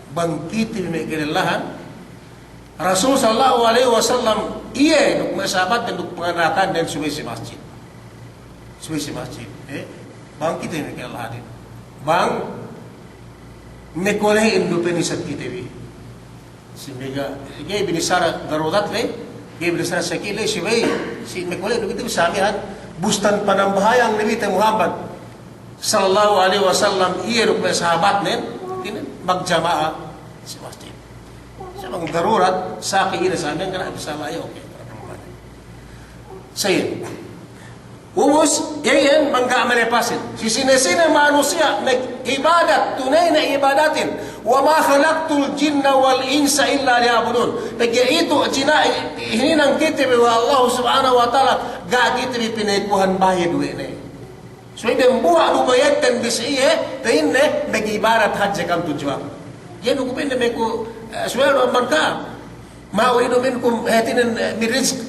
bang kite bi me' kalellahan, Rasul sallallahu alaihi wasallam, iye duk me' sahabatnen duk panganda'akanden subey si masjid. Subey si masjid, eh, bang kite bi me' kalellahanin. Bang me' kolehin du penisat kite bi. Si mega, ga'i binissara darurat le, ga'i binissara saki le, subey, si me' kolehin du kite bi samihan, bustan panambahayang Nabite Muhammad sallallahu alaihi wasallam, iye duk me' sahabatnen, ine, magjama'a si masjid. Sa' bang darurat, saki ine samihan, kana' bisa la'i, oke. Sayan. Ubus, iyan bang ga' malepasin. Si sine-sine manusiya' mag'ibadat, tuney ne ibadatin. "Wa ma khalaqtul jinna wal insa illa liya'budun." Pegge' itu, jina-, hininang kite bi we' Allah Subhanahu wa Ta'ala, ga' kite bi pinekuhan bayed we' ne. Subey dembuwa' du bayedten bi si iye, pa'inne, mag'ibadat hadja ka'am tudju aku. Iye du ku pa'inne meku, eh, suweldo amban ka'am. "Ma uridu minkum," hātinen, eh, "min rizq."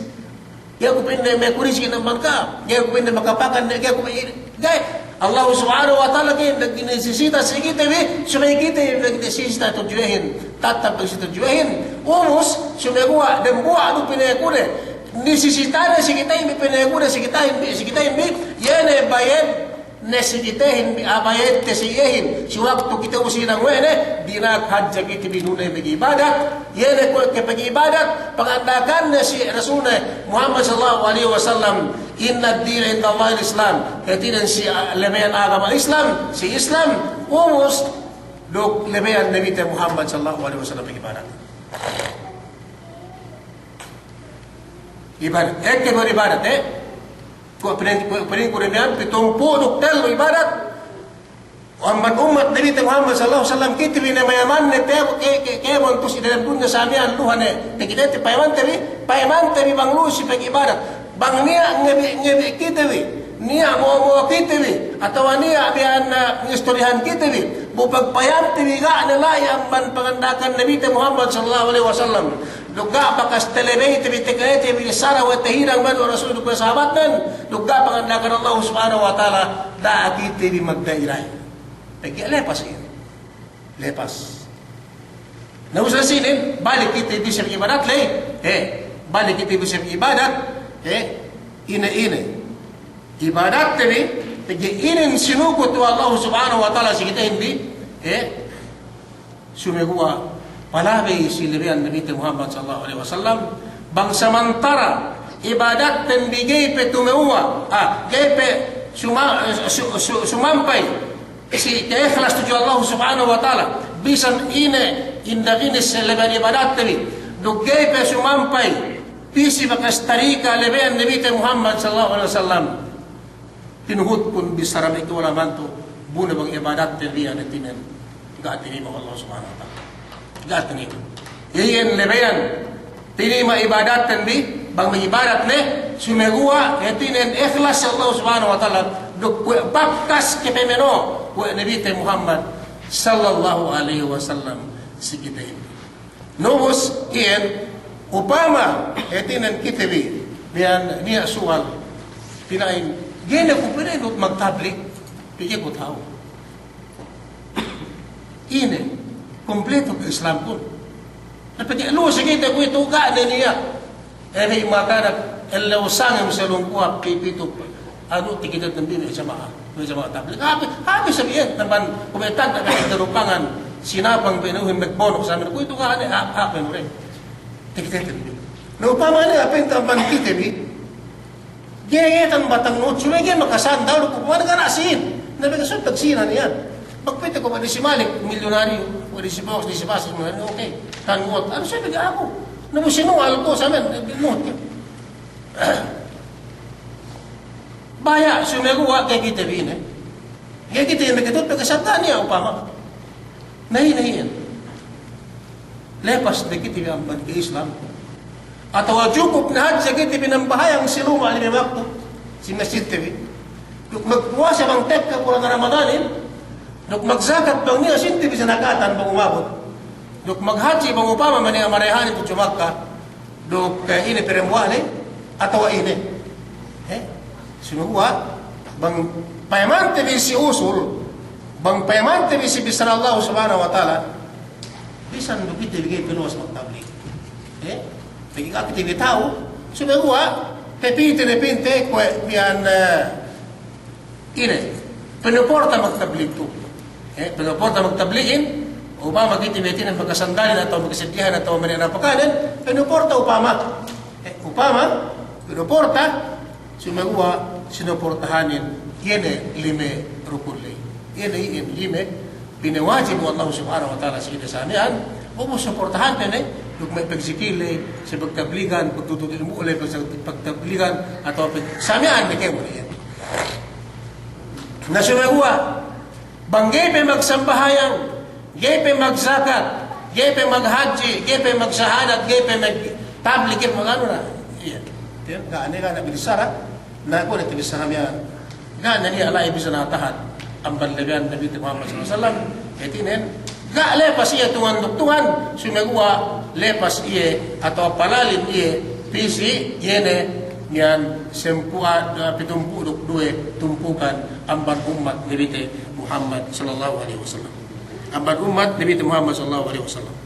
Ga'i ku pa'inne meku rizki amban ka'am. Ga'i ku pa'inne makapakan, ga'i ku pa'inne, ga'i. Allah Subhanahu wa Ta'ala ga'i magnesesita si kite bi, subey kite magnesesita tudju iyehin. Tattap si tudju iyehin. Ubus, subey guwa', dembuwa' du pinekune. Nesesitane si kitehin bi, pinekune si kitehin bi, si kitehin bi, iye ne bayed ne si kitehin bi, a'a bayedte si iyehin, si waktu kite usinang we' ne, dina'ak hadja kite bi nuney mag'ibadat, iye ne kuwe' ke pag'ibadat, panganda'akanne si Rasulne Muhammad sallallahu alaihi wasallam, "Innad dina indallahil Islam," hātinen si, ah, labeyan agama Islam, si Islam, ubus, duk labeyan Nabite Muhammad sallallahu alaihi wasallam pag'ibadat. Ibadat, ekka ibadat, eh? Kuwe' pa'in, kuwe' pa'inku damiyan, pitumpū' duk tellu ibadat. Amban ummat Nabite Muhammad sallallahu alaihi wasallam, kite bi ne mayamanne te, ke, ke, kēmon tu'u si dalem dunya samiyan luha ne. Takitete payamante bi, payamante bi bang lu'u si pag'ibadat. Bang niya' ngebi', ngebi' kite bi, niya' mo'o-mo'o kite bi, atawa niya' biyan, ah, ngistorihan kite bi, bu pagpayamte bi ga' ne la'i amban panganda'akan Nabite Muhammad sallallahu alaihi wasallam. Duk ga' bakas talabeyte bi, takalete bi, bissara we' tahinang miya'an we' Rasul duk we' sahabatnen, duk ga' panganda'akan Allah Subhanahu wa Ta'ala, da'a kite bi magda'i la'i. Pegge' lepas iye. lepas. Na ubus sinin, balik kite bi si ibadat ley, he, balik kite bi si ibadat, he, ine-ine ibadatte bi, pegge' inin sinukut we' Allahu Subhanahu wa Ta'ala si kitehin bi, he, sumeguwa' palabey si lebeyan Nabite Muhammad sallallahu alaihi wasallam, bang samantara' ibadatten bi ga'i pe tumewwa', ah, ga'i pe suma-, su-, su-, sumampay si ka'ihlas tudju Allahu Subhanahu wa Ta'ala, bisan ine indaginis si lebeyan ibadatte bi, duk ga'i pe sumampay pī si bakas tarika lebeyan Nabite Muhammad sallallahu alaihi wasallam. Tinuhutkun bissara me' ka'ulama'antu, bu ne bang ibadatten bi iyan hātinen ga' tinima' we' Allahu Subhanahu wa Ta'ala. Ga' tinima'. Iyan lebeyan tinima' ibadatten bi, bang me' ibadat ne, sumeguwa' hātinen ihlas si Allahu Subhanahu wa Ta'ala, duk kuwe' bakas kepemeno' we' Nabite Muhammad sallallahu alaihi wasallam si kitehin. Na ubus iyan, upama hātinen kite bi, miya'an niya' suwal, pina'in, ga'i ne ku pina'in magtablig, pegge' ku ta'u ine, kumpletu ke Islamkun. Na pegge' lu'u si kite kuwe'itu ga' ne niya'. Ebe' makanak ellew sangem si lungkuwak pipitu. Anu, tikitetten bi me' jama'a, me' jama'a tablig. Hāp, hāp sabi iyan, amban kumetan, amban kadupangan, sinapang penuhin magbono' samen. Kuwe'itu ga' ne, hāp, hāp, penuhin. Tikitetten bi. Na upama ne, hāp, amban kite bi. Ga'i iyan batang nutsu, ga'i makasandal, kuwe' ne ga' ne sīn. Na pegge' sutag sīnan iyan. Magpite ku pa'in si Malik, milyonaryu, pa'in si Bos, pa'in si Bas, milyonaryu, okay. Kan ngot, anu sabi ga' aku. Na bu sinuwal ku samen, eh, ngot. Baya' sumeguwa' ga'i kite bi ine. Ga'i kite bi makitut pegge' sabda niya' upama. Na ine iyan. Lepas ne kite bi amban ke Islam. Atawa jukup ne hadja kite bi nambahayang si luma' lime waktu si masjidte bi. Duk magpuwasa bang tekka bulan Ramadanin. Duk magjakat bang niya' sīnte bi sinakatan bang umabut. Duk maghadji bang upama maniya' marayahanin tudju Makka. Duk, eh, ine pe dembuwa' ley, atawa ine. Eh? Sumeguwa', bang payamante bi si usul, bang payamante bi si bissara Allah Subhanahu wa Ta'ala, bisan du kite bi ga'i pinuwas magtablig. Eh? Pegge' ga' kite bi ta'u, sumeguwa', pepite ne pinte, kuwe' miya'an, eh, ine, pinuporta magtablig tu. Eh, pinuporta magtabligin, upama kite bi hātinen makasandalin atawa makasedihan atawa maniya' napakanen, pinuporta upama. Eh, upama, pinuporta, sumeguwa' sinuportahanin, iye ne lime rukun ley. Iye ne iyan lime, pinawajib we' Allah Subhanahu wa Ta'ala si kite sa miya'an, ubus suportahante ne, duk me' pagzikil ley, si pagtabligan, pagtuntut ilmu' ley, pag-, pagtabligan, atawa pag-, sa miya'an ne kēmon iyan. Na sumeguwa', bang ga'i pe magsambahayang, ga'i pe magjakat, ga'i pe maghadji, ga'i pe magsahadat, ga'i pe magtablig, ga'i pe maganu na. Iye. Tiyan, ga' ne, ga' ne binissara, na kuwe' ne binissara miya'an. Ga' ne niya' la'i bisan atahat amban lebeyan Nabite Muhammad sallallahu alaihi wasallam, hātinen, ga' lepas iye tungan duk tungan, sumeguwa' lepas iye atawa palalin iye pī si iye ne miya'an sempu'a, pitumpu' duk duwe tumpukan amban ummat Nabite Muhammad sallallahu alaihi wasallam. Amban ummat Nabite Muhammad sallallahu alaihi wasallam.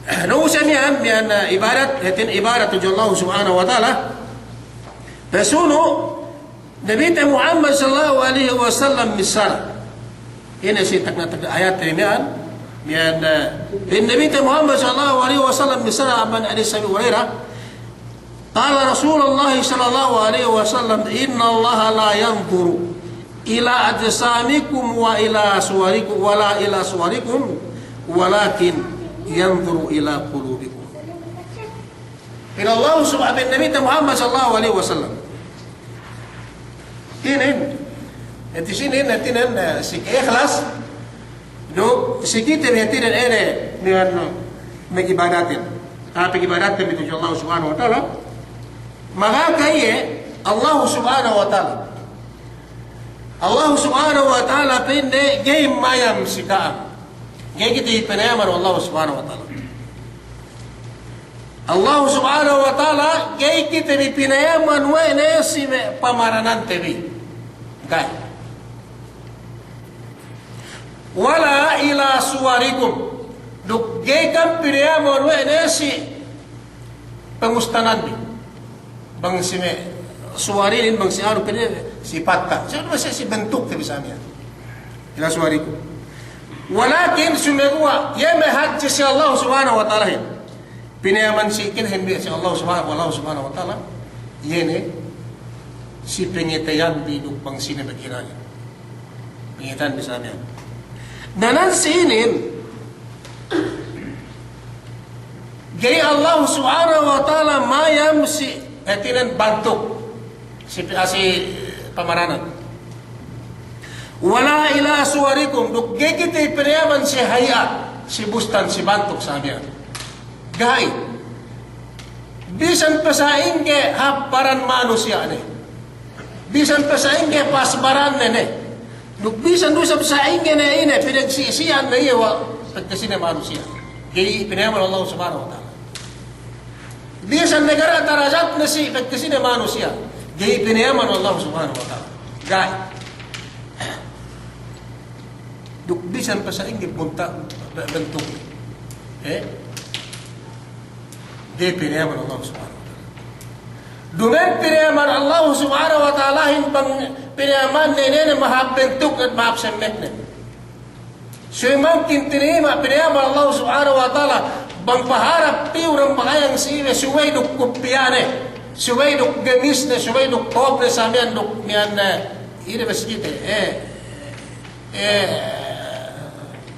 Na ubus miya'an, miya'an, eh, ibadat, hātin ibadat tudju Allah Subhanahu wa Ta'ala. Pasunu' Nabite Muhammad sallallahu alaihi wasallam missāra. Ine si tagna'-tagna' ayat miya'an, miya'an, eh, in Nabite Muhammad sallallahu alaihi wasallam missāra amban hadis Abi Hurairah. Qala Rasulullah sallallahu alaihi wasallam, "Innallaha la yanzuru ila ajsamikum wa ila suwarikum, wa la ila suwarikum, walakin yanzuru ila qulubikum." Ila Allah subhanahu, Nabite Muhammad sallallahu alaihi wasallam. Inin, hāti sinin, hātinen, eh, si ka'ihlas, duk si kite bi hātinen ine, miya'an, magibadatin. Tapi ibadatin bi tudju Allah subhanahu wa ta'ala. Magaka iye Allah subhanahu wa ta'ala. Allah subhanahu wa ta'ala pa'inne ga'i mayam si ka'am. Ga'i kite bi pinayaman Allah subhanahu wa ta'ala. Allah subhanahu wa ta'ala, ga'i kite bi pinayaman we' ne si me' pamaranante bi. Ga'i. Wala ila suwarikum. Duk ga'i kam pinayamahun we' ne si pangustananbi. Bang si me' suwar inin, bang si anu, pa'inne si patta'. Si, si bantuk te bi sa miya'an. Ila suwarikum. Walakin, sumeguwa', iye me' hadje si Allah Subhanahu wa Ta'alahin pinayaman si kinahinang bi si Allah Subhanahu, Allah Subhanahu wa Ta'ala, iye ne si pangateyanbi duk bang sine maghinangin. Pangateyanbi sa miya'an. Na nan si inin, ga'i Allah Subhanahu wa Ta'ala mayam si, hātinen, bantuk si, si pamaranan. Wala ila suwarikum, duk ga'i kite pinayaman si hay'at, si bustan, si bantuk sa miya'an. Ga'i. Bisan pe sa'ingge hāp baran manusiya' ne. Bisan pe sa'ingge pas baranne ne. Duk bisan du isab sa'ingge ne ine, pinagsisi'an ne iye we' pagkasine manusiya'. Ga'i pinayaman Allah Subhanahu wa Ta'ala. Bisan ne ga' darajatne si pagkasine manusiya'. Ga'i pinayaman Allah Subhanahu wa Ta'ala. Ga'i. Duk bisan pe sa'ingge punta' be-, bantuk. Eh? Ga'i pinayaman Allah Subhanahu wa Ta'ala. Duma'in pinayaman Allah Subhanahu wa Ta'alahin bang pinayamanne ine ne mahāp bantukne, mahāp semmekne. Subey mangkin tinayima' pinayaman Allah Subhanahu wa Ta'ala bang paharap piyu nambahayang si iye subey duk kuppiyane, subey duk gamisne, subey duk tobne sa miya'an duk miya'an, eh, ine masjid, eh, eh,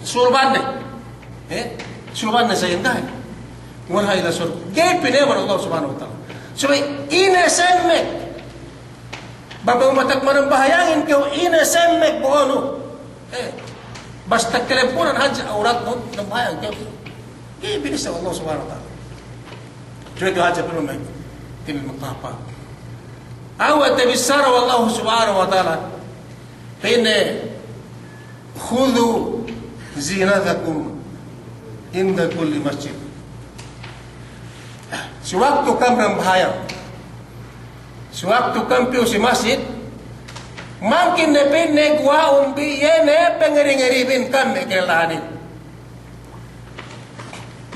surbanne. Eh, surbanne sa iyan ga'i. Wala ila sur-, ga'i pinayaman Allah Subhanahu wa Ta'ala. Subey ine semmek. Bang, bang matag manambahayangin kew ine semmek bo'onu. Eh, basta kalempunan hadja awratnun, nambahayang kew. Ga'i binissā Allah Subhanahu wa Ta'ala. Subey kew hadja pinu me' timin magpahāp. Awa' tabissara we' Allah Subhanahu wa Ta'ala. Pa'inne, "Khudhu zinatakum inda kulli masjid." Si waktu kam nambahayang, si waktu kam piyu si masjid, mangkin ne pa'inne guwa'un bi iye ne pangeri-ngeribin kam me' kalellahanin.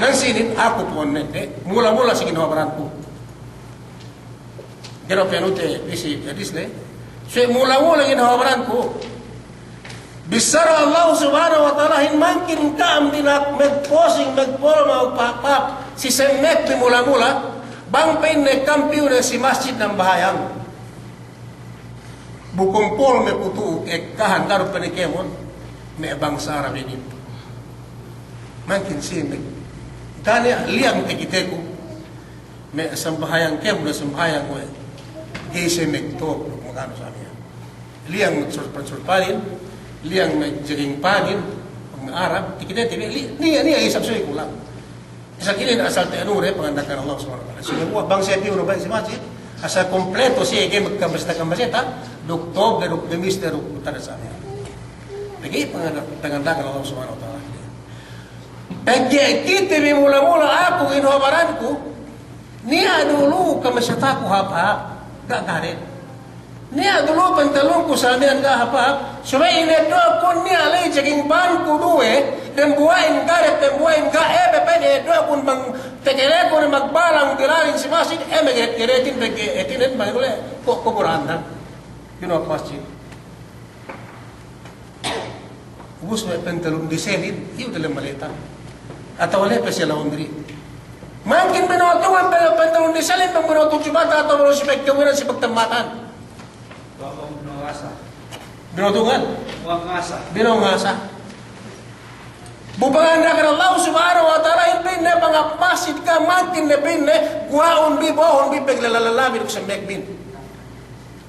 Nan si inin aku pu'unne, eh, mula-mula si ginhawa baranku. Ga'i du pe anu te bisi hadis ne. Subey mula-mula ginhawa baranku. Bissara Allah Subhanahu wa Ta'alahin mangkin ka'am dina'ak magposing, magpolma, magpahāp-pahāp si semmekbi mula-mula, bang pa'inne kam piyu ne si masjid nambahayang. Bu kompol me' kutu'u ekkahan, daru pe ne kēmon, me' bangsa Arab inin. Mangkin si me' tane liyang takiteku. Me' sambahayang kēmon, sambahayang we'. Ga'i siye magtop, maganu sa miya'an. Liyang magsur-, pansurpanin, liyang magjaging panin, me' Arab, takitete bi, li-, niya', niya' isab subey kulang. Asal inin, asal ta'anu de panganda'akan Allah Subhanahu wa Ta'ala. Subey kuwe' bang siye piyu ne bang si masjid, asal kompleto siye ga'i magkambaseta-kambaseta, duk tobne, duk gamiste, duk tanda sa miya'an. Lagi' panganda-, panganda'akan Allah Subhanahu wa Ta'ala. Pegge' kite bi mula-mula aku ginhawa baranku, niya' du lu'u kambasetaku hāp-hāp, ga' garet. Niya' du lu'u pantalunku sa miya'an ga' hāp-hāp, subey ineddo'kun niya' la'i jaging panku duwe, dambuwa'in garet, dambuwa'in ga' ebe, pa'in eddo'kun bang takaleku ne magbalang dilalin si masjid, eh, mageret-geretin pegge' hātinen bang dule, ko', ko' Kur'an dan. Ginhawa masjid. Ubus me' pantalun diselin, iyu' dalem maleta. Atawa la'i pe siye laundry. Mangkin bino'o tungan pe pantalun diselin, bang bino'o tudju mata atawa bino'o si pagkawinan si pagtammatan. Bino'o tungan? Bino'o ngasa. Bu panganda'akan Allah Subhanahu wa Ta'alahin pa'inne bang hap masjid kam mangkin ne pa'inne, guwa'un bi, bo'ohun bi, paglalala bi duk semmekbin.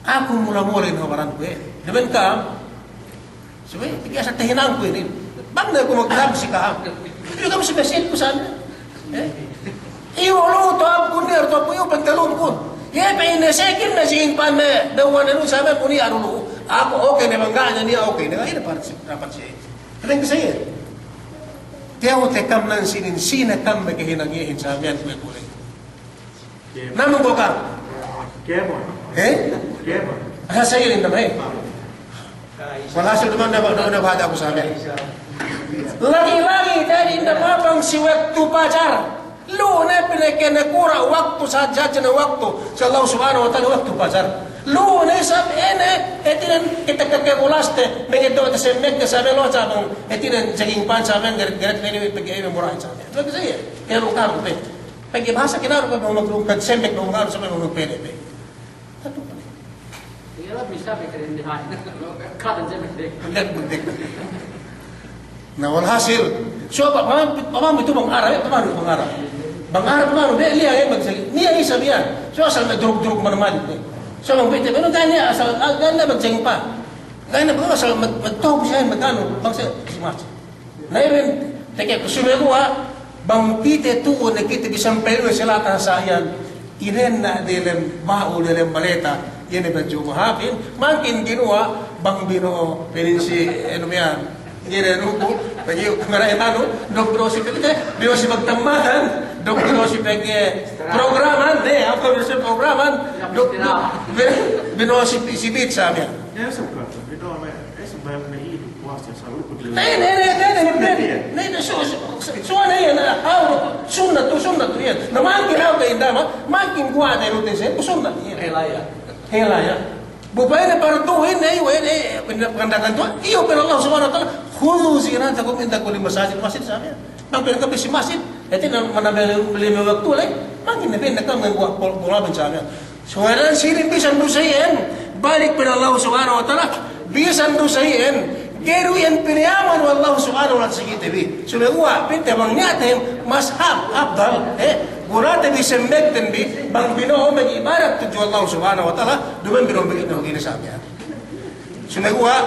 Aku mula-mula ginhawa baranku, eh. Duma'in ka'am. Subey, pegge' asal tahinangku inin. Bang ne ku magdam si ka'am. Iyu' ka'am si masjidku sa miya'an. Eh? Iyu' lu'u tawabkun, niya' tawabkun, iyu' pantalunkun. Iye pe ine sekin ne si ginpan me' dawan anu sa miya'an ku niya' lu'u. Aku oke ne bang ga' ne niya' oke ne. Ine dapat si, dapat si. Ine ke sa iye. Tiyaw te ka'am nan sinin, sine ka'am me' kahinang iyehin sa miya'an kuwe' kule. Namun ko' ka? Kēmon. Eh? Kēmon. Asa sa'ingge inin, eh? Walhasil duma'in ne, duma'in ne bahasa aku sa miya'an. Lagi'-lagi' te'ed inda' mabang si waktu pajar. Lu'u ne pinakene kura' waktu, sa-, sajane waktu si Allah Subhanahu wa Ta'ala waktu pajar. Lu'u ne isab ine, hātinen kite kakebulaste, mangeddo' te semmek te sabe lo' sabang, hātinen jaging pan sabe, geret-geret ne pegge' ine mura'in sabe. Lagi' sa iye, kelu kamu pe. Pegge' bahasa kinaru pe mau maglumpat semmek, mau ngaru sabe, mau pede pe. Iye la bisa pe keren di hai. Kata je pe. Dek, dek. Na, walhasil, so, pa-, pa-, pa-, pamaham itu bang Arab, eh, pamaham itu bang Arab. Bang Arab, pamaham, be, liya, eh, bang Sali-, niya' isab iyan. So, asal me' duruk-duruk manamal, eh. So, bang Pite, be, no, niya' asal, ah, niya' bang Sali pa. Niya' bang asal mag-, magtawag siya, maganu, bang Sali, si Mas. Na iyan, teke ku sumeguwa', bang Pite tu'u ne kite bisan pelu selatan sa iyan, inen na delem ba'u delem baleta, iye ne bang Juma hapin, mangkin ginuwa', bang bino'o, pinin si, enu miyan, iye ne nuku, pegge' kamera anu, duk bino'o si pegge', bino'o si magtamatan, duk bino'o si pegge' programan, ne, apa bino'o si programan, duk, duk, bino'o si, si bit sa miyan. Iye, suka, bino'o me', eh, suka me' idu. Puwasa, sahur, paglalang. Ne, ne, ne, ne, ne, ne, ne, ne, su-, su-, su-, suwa ne iyan, aw, sunnat tu, sunnat tu iyan. Na mangkin aw ke indama, mangkin guwa' ne lu te se, sunnat iyan. Hela iyan. Hela iyan. Bu pa'in ne parduhin, eh, we, eh, paganda'akan tu, iyu pa'in Allah Subhanahu wa Ta'ala, "Khudhu zinatakum inda kulli masajid," masjid sa miyan. Bang pa'in ke bi si masjid, hātinen manamal lime waktu le, mangkin ne pa'in ne kam guwa' pol-, pola bin sa miyan. Suwedan sinin bisan du sa iyan, balik pa'in Allah Subhanahu wa Ta'ala, bisan du sa iyan, ga'i du iyan pinayaman we' Allah Subhanahu wa Ta'ala si kite bi. Sumeguwa', pa'inte bang niya' te mas hāp, afdal, eh, gunate bi semmekten bi, bang bino'o mag'ibadat tudju Allah Subhanahu wa Ta'ala, duma'in bino'o mag'ibadat tudju Allah Subhanahu wa Ta'ala. Sumeguwa',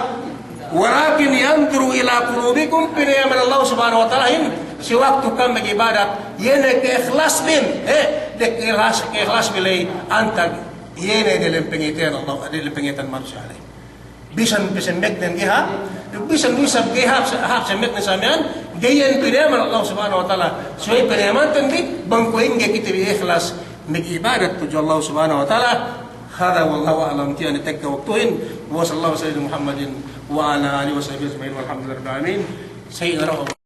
"Walakin yanzuru ila qulubikum," pinayaman Allah Subhanahu wa Ta'alahin, si waktu kam mag'ibadat, iye ne ke'ikhlasbin, eh, de ke'ikhlas-, ke'ikhlasbin ley antag, iye ne delem pangateyan Allah, delem pangateyan manusiya' ley. Bisan pe semmekten ga'i hāp, bisan du isab ga'i hāp, hāp semmekten sa miyan, ga'i iyan pinayaman Allah Subhanahu wa Ta'ala. Subey pinayamanten bi, bang kuwe' ingge kite bi ikhlas mag'ibadat tudju Allah Subhanahu wa Ta'ala. Hadha wallahu a'lam, tiya' ne tekka waktuhin. Wa sallallahu ala sayyidina Muhammadin wa ala alihi wa sahbihi ajma'in, walhamdulillahi rabbil alamin. Sayyidina Rabb-